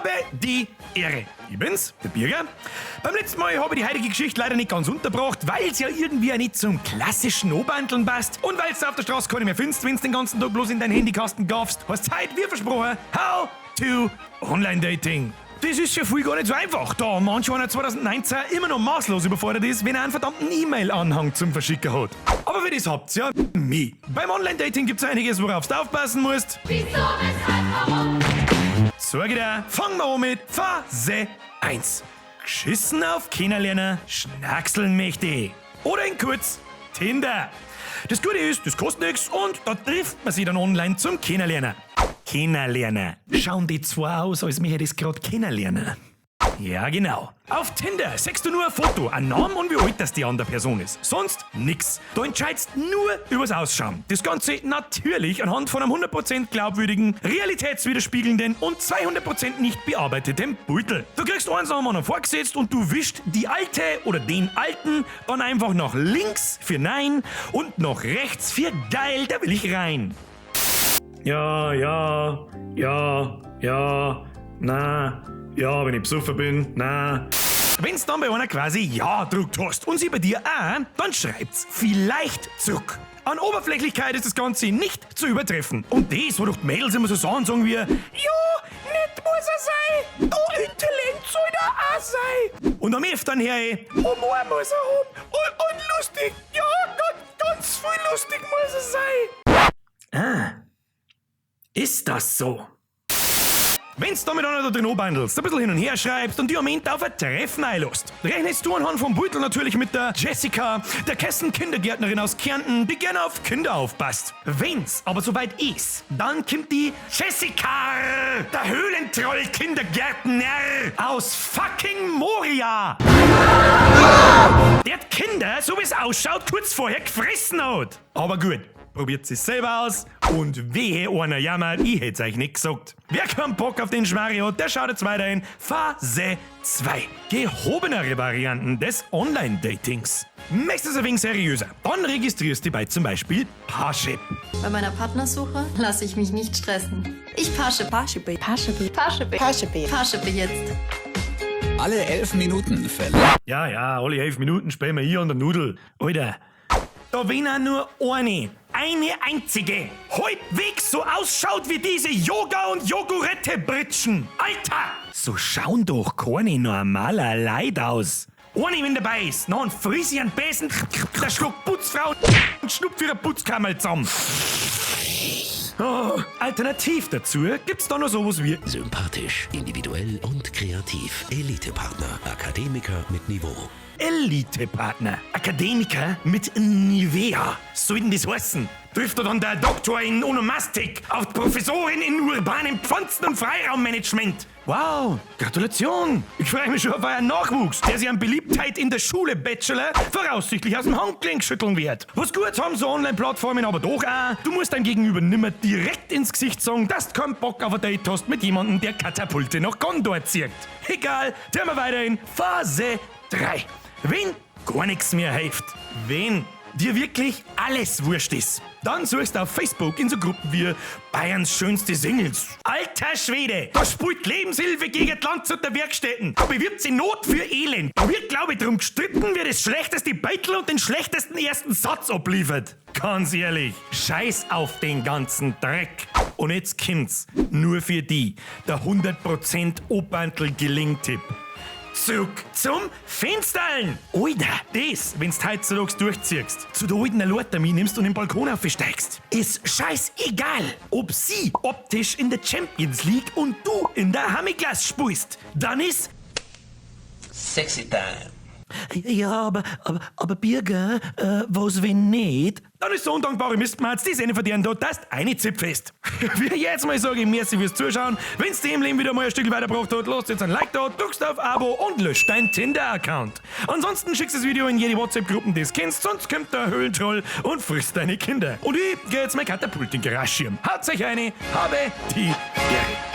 Habe die Ehre. Ich bin's, der Birger. Beim letzten Mal habe ich die heutige Geschichte leider nicht ganz unterbracht, weil's ja irgendwie auch nicht zum klassischen Obanteln passt und weil's du auf der Straße keine mehr findest, wenn's den ganzen Tag bloß in dein Handykasten gaffst. Heißt heute, wie versprochen, How to Online Dating. Das ist ja viel gar nicht so einfach, da manch einer 2019 immer noch maßlos überfordert ist, wenn er einen verdammten E-Mail-Anhang zum Verschicken hat. Aber für das habt's ja mich. Beim Online-Dating gibt's einiges, worauf du aufpassen musst. Wieso, weshalb, warum? Sag ich dir, fangen wir an mit Phase 1. Geschissen auf Kennenlernen, schnackseln möchte ich. Oder in kurz, Tinder. Das Gute ist, das kostet nichts und da trifft man sich dann online zum Kennenlernen. Kennenlernen. Schauen die zwei aus, als möchte ich das grad kennenlernen. Ja, genau. Auf Tinder siehst du nur ein Foto, einen Namen und wie alt das die andere Person ist. Sonst nix. Du entscheidest nur übers Ausschauen. Das Ganze natürlich anhand von einem 100% glaubwürdigen, realitätswiderspiegelnden und 200% nicht bearbeiteten Beutel. Du kriegst eins nach dem anderen vorgesetzt und du wischst die alte oder den alten dann einfach nach links für Nein und nach rechts für geil, da will ich rein. Ja, ja, ja, ja, na, ja, wenn ich besoffen bin, na. Wenn's dann bei einer quasi Ja druckt hast und sie bei dir auch, dann schreibt's vielleicht zurück. An Oberflächlichkeit ist das Ganze nicht zu übertreffen. Und das, wo doch die Mädels immer so sagen, sagen wir, ja, nett muss er sein, da Intellekt soll er auch sein. Und am öfteren her, ich, Humor muss er haben und lustig, ja, ganz, ganz viel lustig muss er sein. Ah, ist das so? Wenn's da mit einer da drin anbandelst, ein bisschen hin und her schreibst und die am Ende auf ein Treffen einlässt, rechnest du anhand vom Beutel natürlich mit der Jessica, der Kessen-Kindergärtnerin aus Kärnten, die gerne auf Kinder aufpasst. Wenn's aber soweit ist, dann kommt die Jessica, der Höhlentroll-Kindergärtner aus fucking Moria. Der hat Kinder, so wie's ausschaut, kurz vorher gefressen hat. Aber gut. Probiert es selber aus und wehe einer jammert, ich hätt's euch nicht gesagt. Wer keinen Bock auf den Schmarri hat, der schaut jetzt weiter in Phase 2. Gehobenere Varianten des Online-Datings. Möchtest du ein wenig seriöser? Dann registrierst du dich bei zum Beispiel Parship. Bei meiner Partnersuche lasse ich mich nicht stressen. Ich Parship. Parship. Parship. Parship. Parship. Parship jetzt. Alle 11 Minuten verlängert. Ja, ja, alle 11 Minuten spielen wir hier an der Nudel. Alter, da wenn auch nur eine einzige, halbwegs so ausschaut wie diese Yoga- und Jogurette-Britschen. Alter! So schauen doch keine normaler Leute aus. Eine, wenn dabei ist, noch ein friss ich einen Besen, der schluckt Putzfrau und schnupft ihre Putzkammer zusammen. Oh, alternativ dazu gibt's da noch sowas wie Sympathisch, individuell und kreativ. Elitepartner, Akademiker mit Niveau. Elitepartner. Akademiker mit Nivea. Soll denn das heißen? Trifft er dann der Doktor in Onomastik auf die Professorin in urbanem Pflanzen- und Freiraummanagement? Wow, Gratulation! Ich freue mich schon auf euren Nachwuchs, der sich an Beliebtheit in der Schule Bachelor voraussichtlich aus dem Handgelenk schütteln wird. Was gut haben so Online-Plattformen aber doch auch, du musst deinem Gegenüber nimmer direkt ins Gesicht sagen, dass du keinen Bock auf ein Date hast mit jemandem, der Katapulte nach Gondor zieht. Egal, tun wir weiter in Phase 3. Wenn gar nichts mehr hilft, wenn dir wirklich alles wurscht ist, dann suchst du auf Facebook in so Gruppen wie Bayerns schönste Singles. Alter Schwede, da spielt Lebenshilfe gegen die Landshuter Werkstätten. Da bewirbt sie Not für Elend. Da wird, glaub ich, drum gestritten, wer das schlechteste Beitel und den schlechtesten ersten Satz abliefert. Ganz ehrlich, scheiß auf den ganzen Dreck. Und jetzt kommt's, nur für die, der 100% Obantel-Gelingtipp. Zurück zum Fensterl! Alter, das, wenn's heutzutage durchziehst, zu der alten Leute mitnimmst und den Balkon aufsteigst, ist scheißegal, ob sie optisch in der Champions League und du in der Hammiglas spielst. Dann ist Sexy Time. Ja, aber Birger, was wenn nicht? Dann ist so undankbare Mistmatz, die Sehne verdienen dort, dass eine Zipfest. Wie jetzt mal sage ich, merci fürs Zuschauen. Wenn's dir im Leben wieder mal ein Stück weitergebracht hat, lasst jetzt ein Like da, drückst auf Abo und löscht dein Tinder-Account. Ansonsten schickst das Video in jede WhatsApp-Gruppe, die es kennst, sonst kommt der Höhlentroll und frisst deine Kinder. Und ich geh jetzt mein Katapult in den Garage schirm. Haut euch eine, habe die Ehre.